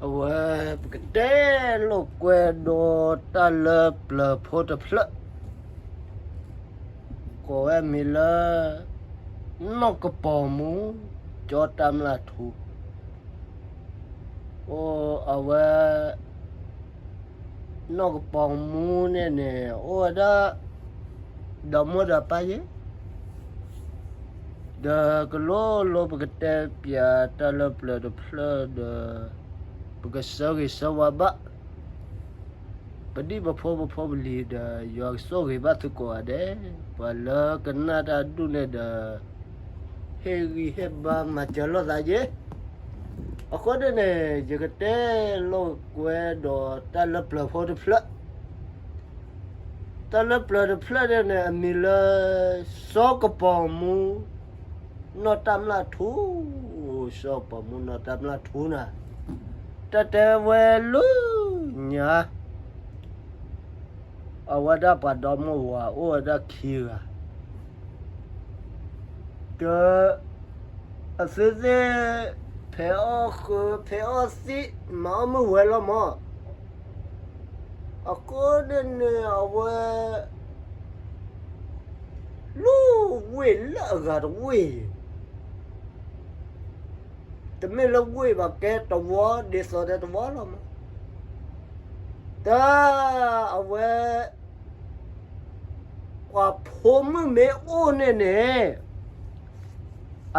အဝဲ ပကတဲလိာ်ကွဲဒီးတၢ်လၢပျၢၤဖိတဖျၢၣ်, ကိးဝဲမံၤလၢ နီၢ်ကပီၤမူ ကၠီတၢ်မျၢ်ထူ, အိၣ်အဝဲ နီၢ်ကပီၤမူန့ၣ်န့ၣ် အိၣ်ဝဲဒၣ် ဒီးမိၢ်ဒီးပၢ်ယဲ, ဒီးကလိလိပကတဲပၠးတၢ်လၢပျၢၤတဖျၢၣ်ဒီး ပကဆၢဂ့ၤဆၢဝါဘၣ် ပဒံၣ်ပဖိပဖိပလံၤဒီး ယွၤကဆိၣ်ဂ့ၤဘၣ်သုကိးဂၤဒဲး, ပှၤလၢကနၣ်တၢ်ဒူၣ်န့ၣ်ဒီး ဟ့ၣ်ဂံၢ်ဟ့ၣ်ဘါမၤစၢၤလိာ်သးယဲ. အဃိန့ၣ်န့ၣ် ယကတဲလိာ်ကွဲဒီးတၢ်လၢပျၢၤဖိတဖျၢၣ်, တၢ်လၢပျၢၤတဖျၢၣ်န့ၣ်န့ၣ် အမံၤလၢ စီၤကပီၤမူ နီၢ်တၢ်မျၢ်ထူ, စီၤကပီၤမူနီၢ်တၢ်မျၢ်ထူန့ၣ် တၢ်တဲဝဲလၢညါ အဝဲဒၣ်ပှၤဒီမါဝၤအိၣ်ဝဲဒၣ်ခံဂၤ, က အသုသ့ၣ် ဖဲအီၣ်ဃု ဖဲအီၣ်သံၣ် မၤအီၣ်မုၢ်ဝဲလီၤမး, အဃိန့ၣ်န့ၣ်အဝဲ လူဝ့ၢ်လၢအဂၤတဝ့ၢ်, တမ့ၢ်လၢဝ့ၢ်ဘၣ် ကဲတဝီ ဒ်သိးဒီးတဝီလီၤမး, တၢ်အဝဲ ပှၤဖိမုၣ်မ့ၢ်အိၣ်န့ၣ်န့ၣ်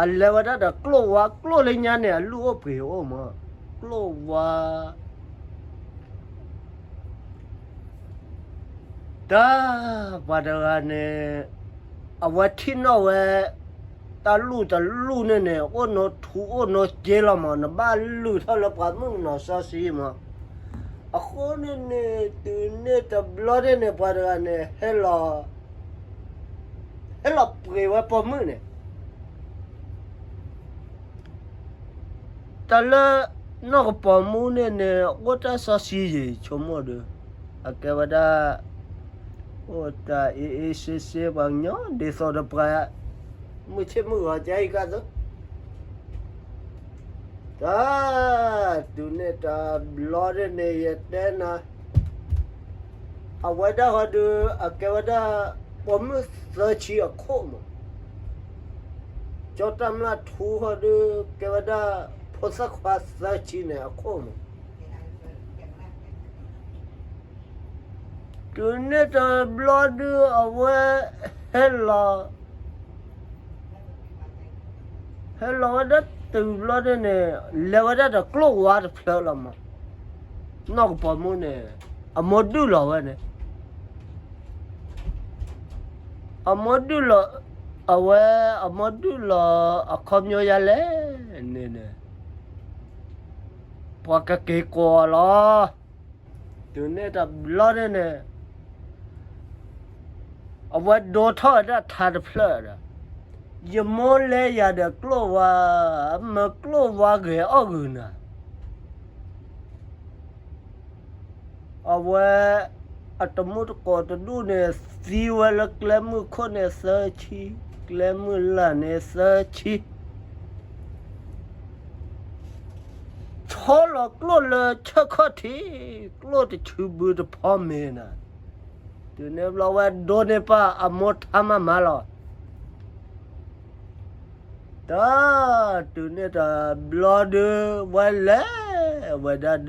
အလဲၤဝဲဒၣ်ဒီးကျိၣ်ဝါ, ကျိၣ်လၢညါန့ၣ် အလုၢ်အိၣ်ပှ့ၤအိၣ်မး, ကျိၣ်ဝါ တၢ်ပှၤတဂၤန့ၣ် အဝဲထံၣ်နီၣ်ဝဲ တၢ်လူၢ်တလူၢ်န့ၣ်န့ၣ် အိၣ်နီထူအိၣ်နီစ့လီၤမး, နဘၣ်လုၢ်ထီၣ်လၢပှၤမုၣ်ကနီၤစီဆှံမး, အဃိန့ၣ်န့ၣ် တုၤန့ၣ်တဘျီန့ၣ်န့ၣ် ပှၤတဂၤန့ၣ် ဟဲလီၤ ဟဲလီၤပှ့ၤဝဲပိာ်မုၣ်န့ၣ် တၢ်လၢ နီၢ်ကပီၤမူန့ၣ်န့ၣ် အိၣ်တၢ်စီဆှံယံၤဆိကမိၣ်ဒီး အကဲဝဲဒၣ် အိၣ်တၢ်အ့အ့ဆ့ဆ့ပှၤကညီ ဒ်သိးဒီးပှၤ မုၢ်ဆ့ၣ်မုၢ်ဂီၤကါအံၤကါသိး တၢ် တုၤန့ၣ်တဘျီန့ၣ်န့ၣ် ယတဲနၤ အဝဲဒၣ်ဟီဒုး အကဲဝဲဒၣ် ပိာ်မုၣ်သၢဆံအခိၣ်မး, ကၠီတၢ်မျၢ်ထူဟီဒုး ကဲဝဲဒၣ် ဖိသၣ်ခွါသၢဆံန့ၣ်အခိၣ်မး. တုၤန့ၣ်တဘျီဒုး အဝဲဟဲလီၤ ဟဲလီၤဝဲဒၣ်တုၤဘျီဒုးန့ၣ် လဲၤဝဲဒၣ်ဒီးကျိၣ်ဝါတဖျၢၣ်လီၤမး. နီၢ်ကပီၤမူန့ၣ် အမိၢ်ဒုၣ်လီၤဝဲန့ၣ် အမိၢ်ဒုၣ်လီၤ အဝဲ အမိၢ်ဒုၣ်လီၤအခီပညီယါလဲၣ်န့ၣ်န့ၣ် ပှၤကက့ၤကိးလီၤ. တုၤန့ၣ်တဘျီန့ၣ်န့ၣ် အဝဲဒိထီၣ်ဝဲဒၣ်ထါတဖျၢၣ်ဒီး ယမိၢ်လဲယၤဒီးကျိၣ်ဝါ မ့ၢ်ကျိၣ်ဝါဂဲၤအီၣ်ဂုာ်နၤ အဝဲ အတမူတကိးတဒူၣ်န့ၣ် သံဝဲလၢကျဲမုၢ်ခိၣ်န့ၣ်သၢဆံ, ကျဲမုၢ်လၢ်န့ၣ်သၢဆံ ဆီလီၤကျိၣ်လၢဆၢၣ်ခီၣ်ထံး, ကျိၣ်တဆူဘုတဖီမ့ၤနၤ. တုၤန့ၣ်ဘျီဝဲဒိန့ၢ်ပၢ်အမိၢ်ထါမးမးလီၤ. တၢ် တုၤန့ၣ်တဘျီဒုး ဝဲလဲၤဝဲဒၣ်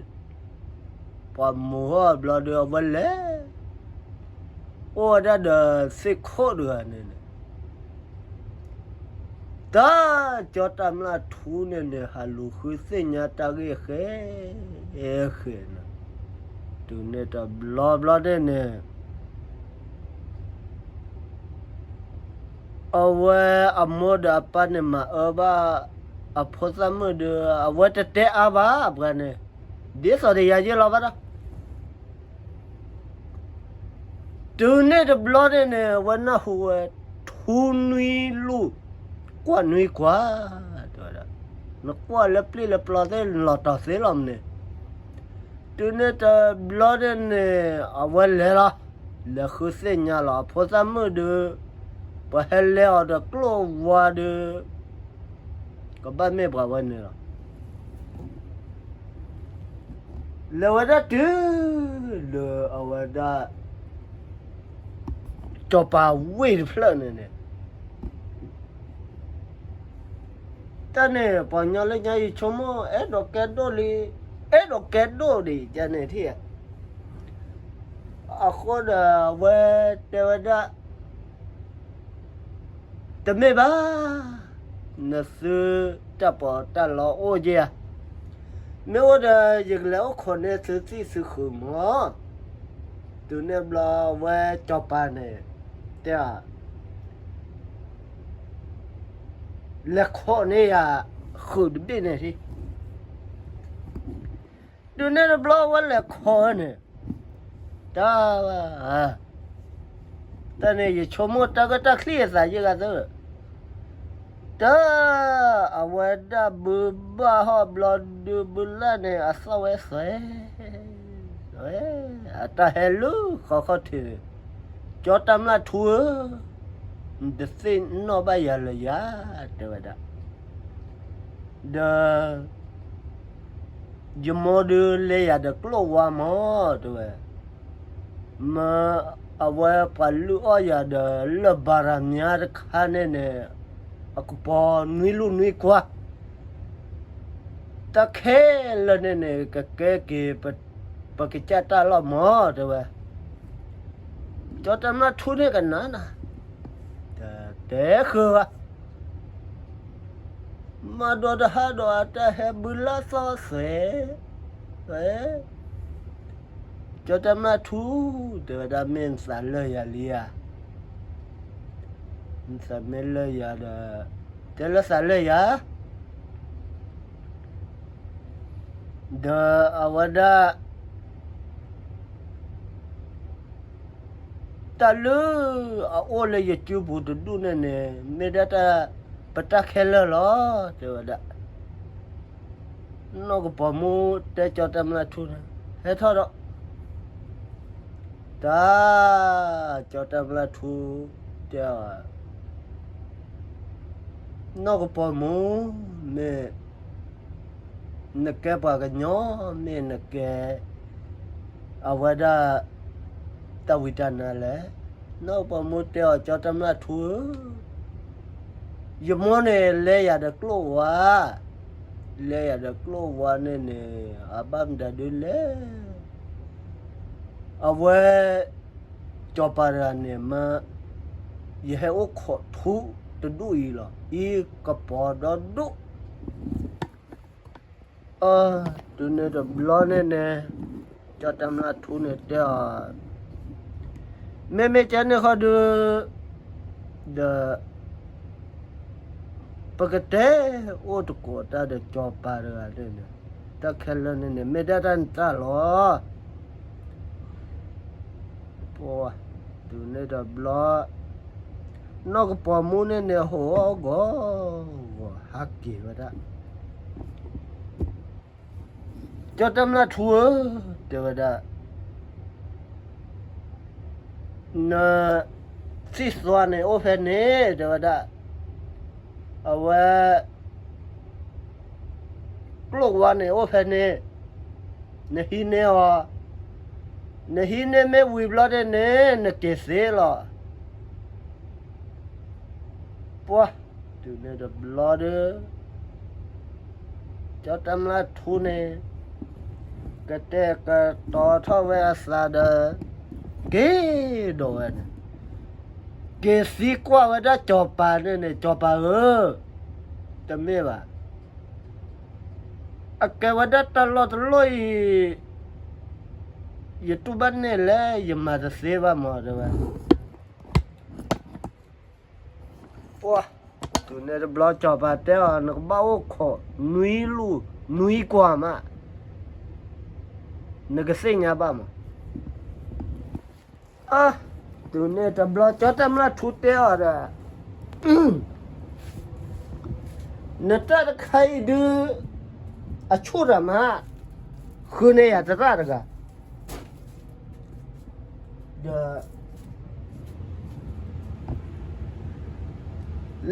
ပှၤမိၢ်ဟီၣ်ဘျီဒုး အဝဲလဲၤ အိၣ်ဝဲဒၣ်ဒီးသ့ၣ်ခိၣ်တဂၤန့ၣ်န့ၣ် တၢ် ကၠီတၢ်မျၢ်ထူန့ၣ်န့ၣ် ဟးလူၤဃုသ့ၣ်ညါတၢ်ဂ့ၢ်ဃဲ ဃဲန့ၣ် တုၤန့ၣ်တဘျီဘျီန့ၣ်န့ၣ် အဝဲအမိၢ်ဒီးအပၢ်န့ၣ်မၤအၢဘၣ် အဖိသၣ်မုၣ်ဒီး အဝဲတတဲအါဘၣ်ပှၤန့ၣ် ဒ်သိးဒီးယၤယ့ၢ်လီၤဘၣ်ဒီး တုၤန့ၣ်တဘျီန့ၣ်န့ၣ် အဝဲနၢ်ဟူဝဲ ထူနွံလူၢ် ကွၢ်နွံကွၢ် တဲဝဲဒၣ် နကွၢ်လၢပျ့ၢ်လၢပျီသ့ၣ်လီၤတီၤသ့လီၤမ့ၢ်န့ၣ် တုၤန့ၣ်တဘျီန့ၣ်န့ၣ် အဝဲလဲၤလီၤ လဲၤဃုသ့ၣ်ညါလီၤ အဖိသၣ်မုၣ်ဒီး ပှၤဟဲလဲၤအီၤဒီးကျိၣ်ဝါဒီး ကဘၣ်မ့ၢ်ပှၤဝဲန့ၣ်လီၤ. လဲၤဝဲဒၣ်တုၤ လၢအဝဲဒၣ် စီၤပၤဝ့ၢ်တဖျၢၣ်န့ၣ်န့ၣ် တၢ်န့ၣ် ပှၤကညီလၢညါယဆိကမိၣ် အဲၣ်ဒိးကဲဒိၣ်လံ, အဲၣ်ဒိးကဲဒိၣ်ဒံး ကန့ၣ်ထံၣ်ဧါ. အဃိဒီး အဝဲတဲဝဲဒၣ် တမ့ၢ်ဘၣ်, နသုတၢ်ပီးတၢ်လီအိၣ်က့ဧါ. မ့ၢ်အိၣ်ဒီး ယကလဲၤအိၣ်ခိးန့ၢ်သုသံၣ်သုဃုာ်မၢ်. တုၤန့ၣ်ဘျီဝဲစီၤပၤန့ၣ် တဲ လဲၤခိးန့ၢ်ယၤ ဃုာ်တဘ့ၣ်န့ၣ်ထံၣ်. တုၤန့ၣ်တဘျီဝဲလဲၤခိးန့ၣ် တၢ် တၢ်န့ၣ် ယဆိကမိၣ်တၢ်ကတၢ်ချံအသးယဲၢ်ဂၤသၢ, တၢ် အဝဲဒၣ်ဘုဘၣ်ဟီၣ်ဘျီဒုးဘုလၢ်န့ၣ် အသီၣ်ဝဲသွဲ အတၢ်ဟဲလၢဃီခီၣ်ထံး, ကၠီတၢ်မျၢ်ထူဧၢ, နတသ့ၣ်နီၣ်ဘၣ်ယၤလၢၤယၤ တဲဝဲဒၣ်, ဒီး ယမိၢ်ဒုးလဲၤယၤဒီးကျိၣ်ဝါမၢ် တဲဝဲ, မၢအဝဲပှၤလုၢ်အီၣ်ယၤဒီးလၢၢ်ဘါရၤမၠါတခါန့ၣ်န့ၣ် အကပီၤနွံလူၢ်နွံကွၢ်, တၢ်ခဲလၢာ်န့ၣ်န့ၣ် ကကဲက့ၤ ပကစၢ်တၢ်လီၤမၢ် တဲဝဲ, ကၠီတၢ်မျၢ်ထူန့ၣ်ကနၤနၤ, တဲဃုာ်ဘၣ် မၤဒီးတဟါဒီးအတၢ်ဟဲဘုလၢ်သီၣ်သွဲ, ကၠီတၢ်မျၢ်ထူ တဲဝဲဒၣ် မ့ၢ်နသးလၢာ်ယၤလံဧါ, နသးမ့ၢ်လၢာ်ယၤဒီး တဲလၢသးလၢာ်ယၤ, ဒီးအဝဲဒၣ် တၢ်လၢအအိၣ်လၢယစုပူၤတဒူၣ်န့ၣ်န့ၣ် မ့ၢ်ဒၣ်တၢ် ပတၢ်ခဲလၢာ်လီၤ တဲဝဲဒၣ်, နီၢ်ကပီၤမူတဲကၠီတၢ်မျၢ်ထူန့ၣ် ဟဲထီၣ်ဒီး တၢ် ကၠီတၢ်မျၢ်ထူ တဲအီၤ နီၢ်ကပီၤမူ မ့ၢ်နကဲပှၤကညီ မ့ၢ်နကဲ အဝဲဒၣ် တၢ်ဝံတၢ်နါလဲၣ်, နီၢ်ကပီၤမူတဲအီၤ ကၠီတၢ်မျၢ်ထူဧၢ, ယမိၢ်န့ၣ် လဲၤယၤဒီးကျိၣ်ဝါ, လဲၤယၤဒီးကျိၣ်ဝါန့ၣ်န့ၣ် အဘၣ်မတၤဒုလဲၣ်, အဝဲ စီၤပၤတဂၤန့ၣ်မး ယဟဲအိၣ်ခိးထူတဒူၣ်အံၤလီၤ, အံၤကပီၤဒီဒူၣ်, တုၤန့ၣ်တဘျီန့ၣ်န့ၣ် ကၠီတၢ်မျၢ်ထူန့ၣ်တဲအီၤ, မ့မ့ၢ်ကဲန့ၣ်ဃီဒုး ဒီး ပကတဲအိၣ်တကိးတၢ်ဒီးစီၤပၤတဂၤန့ၣ်န့ၣ်, တၢ်ခဲလၢာ်န့ၣ်န့ၣ် မ့ၢ်ဒၣ်တၢ်နတၢ်လီၤ. တုၤန့ၣ်တဘျီ နီၢ်ကပီၤမူန့ၣ်န့ၣ် ဟိးဂီၤဂီၤဟးက့ၤဝဲဒၣ် ကၠီတၢ်မျၢ်ထူဧၢ, တဲဝဲဒၣ်, န သံၣ်သွါန့ၣ်အိၣ်ဖဲန့ၣ် တဲဝဲဒၣ်, အဝဲ ကျိၣ်ဝါန့ၣ်အိၣ်ဖဲန့ၣ်, နဟံးန့ၢ်အီၤ, နဟံးန့ၢ်မ့ၢ်ဝံၤဘျီန့ၣ်န့ၣ် နက့ၤသ့လီၤ. ပှၤ တုၤန့ၣ်တဘျီဒီး ကၠီတၢ်မျၢ်ထူန့ၣ် ကတဲာ်ကတီၤထီၣ်ဝဲအသးဒီး က့ၤဒိးဝဲန့ၣ်, က့ၤသံကွၢ်ဝဲဒၣ်စီၤပၤန့ၣ်န့ၣ်, စီၤပၤဧၢ, တမ့ၢ်ဘၣ်, အကဲဝဲဒၣ်တၢ်လီၢ်တလီၢ်အံၤ ယတူၢ်ဘၣ်န့ၣ်လဲၣ်, ယမၤတသ့ဘၣ်မး တဲဝဲ ပှၤ တုၤန့ၣ်တဘျီစီၤပၤတဲအီၤ နကဘၣ်အိၣ်ခိးနွံလူၢ်နွံကွၢ်မး, နကသ့ၣ်ညါဘၣ်မး. အ တုၤန့ၣ်တဘျီကၠီတၢ်မျၢ်ထူတဲအီၤဒီး နတၢ်တခါအံၤဒုး အဆူၣ်တၢ်မး, ဃုန့ၢ်ယၤသရၣ်တဂၤ ဒီး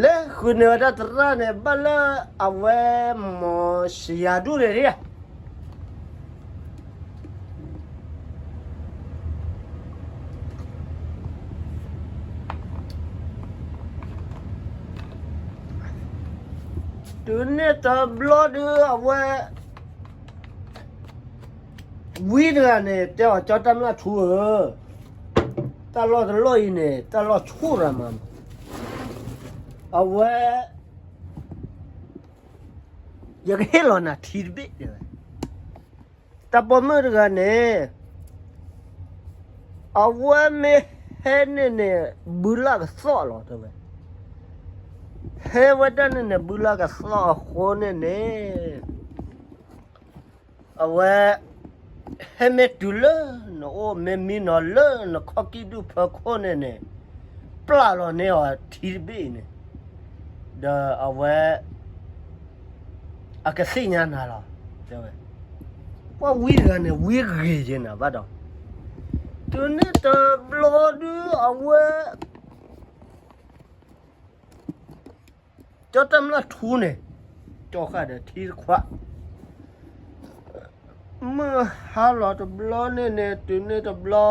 လၢဃုန့ၢ်ဝဲဒၣ်သရၣ်န့ၣ် ဘၣ်လၢအဝဲမ့ၢ်စယၤဒူၣ်န့ၣ်ဧါ, တုၤန့ၣ်တဘျီဒုးအဝဲ ဝံတဂၤန့ၣ် တဲအီၤ ကၠီတၢ်မျၢ်ထူဧၢ, တၢ်လီၢ်တလီၢ်အံၤန့ၣ် တၢ်လီၢ်ဆူၣ်ရၤမး, အဝဲ ယကဟ့ၣ်လီၤနၤထံတဘ့ၣ်တဲဝဲ. တၢ်ပိာ်မုၣ်တဂၤန့ၣ် အဝဲမ့ၢ်ဟဲန့ၣ်န့ၣ် ဘုလၢ်ကသီၣ်လီၤတဲဝဲ. ဟဲဝဲဒၣ်န့ၣ်န့ၣ် ဘုလၢ်ကသီၣ်အဃိန့ၣ်န့ၣ် အဝဲ ဟဲမ့ၢ်တုၤလၢနအိၣ် မ့ၢ်မံနီၤလၢနခီၣ်ကံၣ်ဒူၣ်ဖၢခိၣ်န့ၣ်န့ၣ် ပျၢ်လီၤန့ၢ်အီၤထံတဘ့ၣ်အံၤန့ၣ်, ဒီးအဝဲ အကသ့ၣ်ညါနၤလီၤ တဲဝဲ. ပှၤဝံတဂၤန့ၣ် ဝံဂ့ၤယဲနၤဘၣ်ဒီး တုၤန့ၣ်တဘျီဒုးအဝဲ ကၠီတၢ်မျၢ်ထူန့ၣ် ကၠီဃာ်ဒီးထံတခွး မုၢ်ဟါလီၤတဘျီန့ၣ်န့ၣ် တုၤန့ၣ်တဘျီ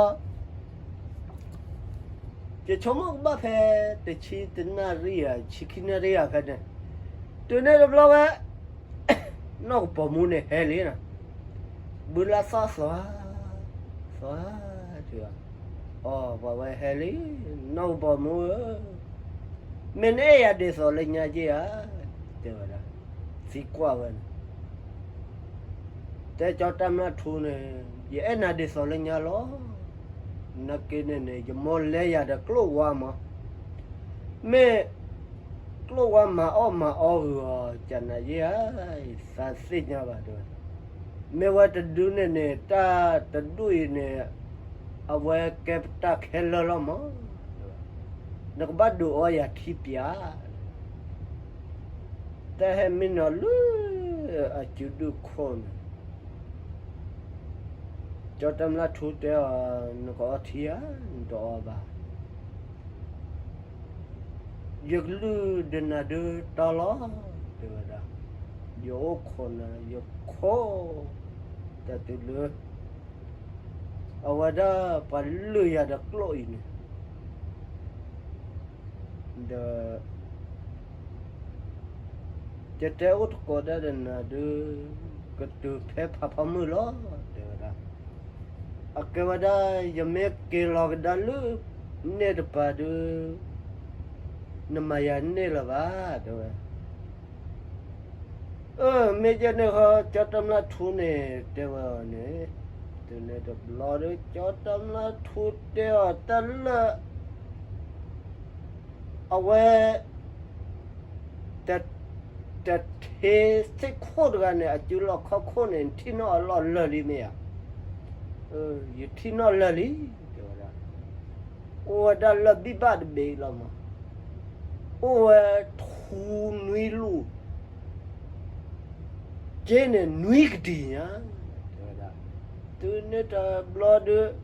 ယဆိကမိၣ်ကဘၣ်ဖဲ တဆံတနၣ်ရံၣ်ဧါ ဆံခံနၣ်ရံၣ်ဧါဖဲန့ၣ်, တုၤန့ၣ်တဘျီဝဲ နီၢ်ကပီၤမူန့ၣ်ဟဲလံနီၤ, ဘုလၢ်သီၣ်သွါ သွါ တဲဝဲ, အီ ပှၤဝဲဟဲလံ, နီၢ်ကပီၤမူဧၢ, မ့ၢ်နအဲၣ်ယၤဒ်သိးလၢညါက့ဧါ, တဲဝဲဒၣ်, သံကွၢ်ဝဲန့ၣ် တဲကၠီတၢ်မျၢ်ထူန့ၣ် ယအဲၣ်နၤဒ်သိးလၢညါလီၤ. နာ်က့န့ၣ်န့ၣ် ယမိၢ်လဲၤယၤဒီးကျိၣ်ဝါမး, မ့ၢ်ကျိၣ်ဝါမၤအီၣ်မၤအီဂုၤအီၤ ကနၤယ့ဧါ, သးသ့ၣ်ညါဘၣ်တဲဝဲ, မ့ၢ်ဝဲတဒုန့ၣ်န့ၣ် တၢ်တဒူၣ်အံၤန့ၣ် အဝဲကဲပတၢ်ခဲလၢာ်လီၤမး, နကဘၣ်ဒုးအီယၤထံပၠး တၢ်ဟဲမံနီၤလၢအစုဒုၣ်ခိၣ်န့ၣ်, ကၠီတၢ်မျၢ်ထူတဲအီၤ, နကအီထံဧါ, နတအီဘၣ်, ယကလုၢ်ဒနၤဒုးတီလီၤ, တဲဝဲဒၣ်, ယအိၣ်ခိးနၤ ယခိး, တၢ်တုၤလၢ အဝဲဒၣ်ပှၤလုၢ်ယၤဒီးကျိၣ်အံၤန့ၣ် ဒီး ယတဲအိၣ်တကိးဒၣ်ဒီးနၤဒုး ကတုၤဖဲဖးဖီမုၢ်လီၤ တဲဝဲဒၣ်. အကဲဝဲဒၣ် ယမ့ၢ်က့ၤလီၤကဒါလၢ န့ၣ်တပၤဒုး နမၤယၤန့ၢ်လၢၤဘၣ် တဲဝဲ. အၢ မ့ၢ်ကဲန့ၣ်ဃီ ကၠီတမျၢ်ထူန့ၣ် တဲဝဲအီၤန့ၣ်, တုၤန့ၣ်တဘျီဒီး ကၠီတမျၢ်ထူတဲအီၤတၢ်လၢ အဝဲ တထ့သ့ၣ်ခိၣ်တဂၤန့ၣ် အစုလီၢ်ခီၣ်ခိၣ်န့ၣ် နထံၣ်နီၣ်အလီၢ်လၢာ်လံမ့ၢ်ဧါ. ယထံၣ်နီၣ်လၢာ်လံ တဲဝဲဒၣ်. အိၣ်ဝဲဒၣ်လၢၢ်ဘံၣ်ဘၣ်တဘ့ၣ်လီၤမး, အိၣ်ဝဲထူနွံလူၢ် က့န့ၣ်နွံကတံၤညါ တဲဝဲဒၣ်. တုၤန့ၣ်တဘျီဒုး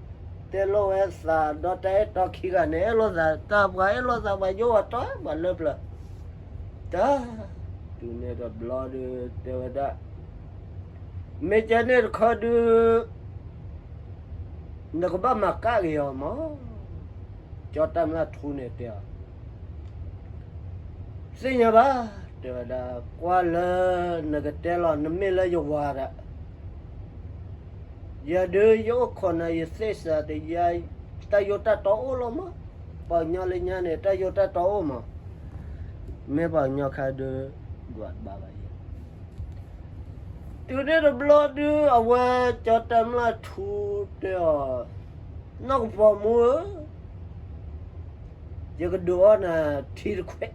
တဲလိာ်ဝဲသးဒီးတၢ်အဲၣ်တီခံဂၤန့ၣ် အဲၣ်လိာ်သးတၢ် ပှၤအဲၣ်လိာ်သး ပှၤယိၣ်အီၤတီ ပှၤလၢပျၢၤ တၢ်. တုၤန့ၣ်တဘျီဒုး တဲဝဲဒၣ်, မ့ၢ်ကဲန့ၣ်တခီဒုး နကဘၣ်မၤကၣ်က့ၤအီၤမး, ကၠီတမျၢ်ထူန့ၣ်တဲအီၤ. သ့ၣ်ညါဘၣ် တဲဝဲဒၣ်, ကွၢ်လၢနကတဲလီၤ နမ့ၢ်လၢယဝၤဒီး ယၤဒုးယအိၣ်ခိးနၤ ယသ့ၣ်စးတယါ, တၢ်ယိးတၢ်တီအိၣ်လီၤမး, ပှၤကညီလၢညါန့ၣ် တၢ်ယိးတၢ်တီအိၣ်မး, မ့ၢ်ပှၤကညီခါဒုး ဒွးတဘၣ်ဘၣ်ယဲ. တုၤန့ၣ်တဘျီဒုး အဝဲကၠီတမျၢ်ထူတဲအီၤ, နီၢ်ကပီၤမူဧၢ, ယကဒုးအီနၤထံတခွဲး.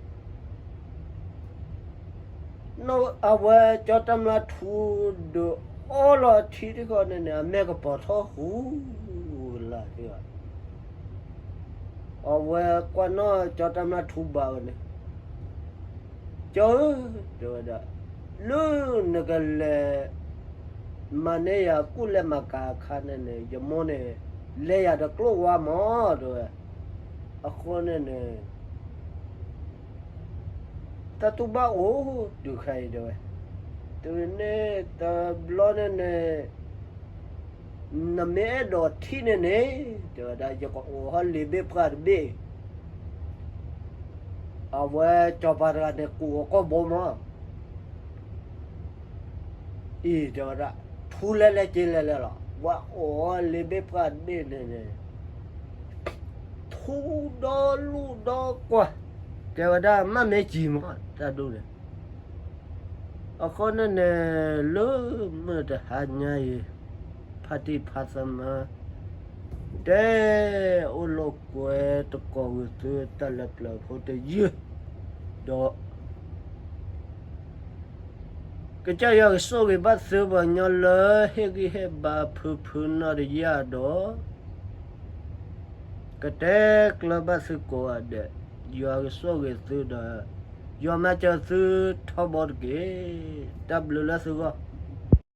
အဝဲကၠီတမျၢ်ထူဒုးအီလီၤထံတခွဲးန့ၣ်န့ၣ် အမဲာ်ကပီၤထီၣ်ဟူလၢ်သ့ဘၣ်. အဝဲကွၢ်နီၢ်ကၠီတမျၢ်ထူဘၣ်ဝဲန့ၣ်, ကၠီဧၢ, တဲဝဲဒၣ်, လၢနကလဲၤ မၤန့ၢ်ယၤကူၣ်လဲၤမၤကၤအခါန့ၣ်န့ၣ် ယမိၢ်န့ၣ် လဲၤယၤဒီးကျိၣ်ဝါမး တဲဝဲ. အဃိန့ၣ်န့ၣ် တၢ်တူၢ်ဘၣ်အိၣ်တုၤခဲအံၤ တဲဝဲ. တုၤန့ၣ်တဘျီန့ၣ်န့ၣ် နမ့ၢ်အဲၣ်ဒိးထံၣ်န့ၣ်န့ၣ် တဲဝဲဒၣ် ယကအိးဟီၣ်လံာ်ဘ့ၣ်ပှၢ်တဘ့ၣ်. အဝဲစီၤပၤတဂၤန့ၣ် ကူးအီၤကိာ်ဘိမး, အံၤတဲဝဲဒၣ်, ထူလဲလဲက့လဲလဲလီၤ, ဝဲအိၣ်လံဘ့ၣ်ပှၢ်ဒ့ၣ်န့ၣ်န့ၣ်, ထူဒီလူဒီကွၢ်, ကဲဝဲဒၣ်မ့ၢ်မ့ၢ်ကံမး တၢ်ဒိၣ်န့ၣ်, အဃိန့ၣ်န့ၣ် လၢမုၢ်တဟါညါအံၤ ဖါတံၢ်ဖါသၢမါ တဲအိၣ်လိာ်ကွဲတကိးဂ့ၤသုတၢ်လၢပျၢၤဖိတယုၢ်, ဒီး ကစၢ်ယွၤကဆိၣ်ဂ့ၤဘၣ်သုပှၤကညီလၢဟ့ၣ်ဂံၢ်ဟ့ၣ်ဘါဖုဖုနီၢ်တယၢ်ဒီး ကတဲကျၢၤဘၣ်သုကိးဂၤဒဲး, ယွၤကဆိၣ်ဂ့ၤသုဒီး ယွၤမၤစၢၤသုထီဘိတက့ၢ်. တၢ်ဘျုးလၢသုဂီၢ်.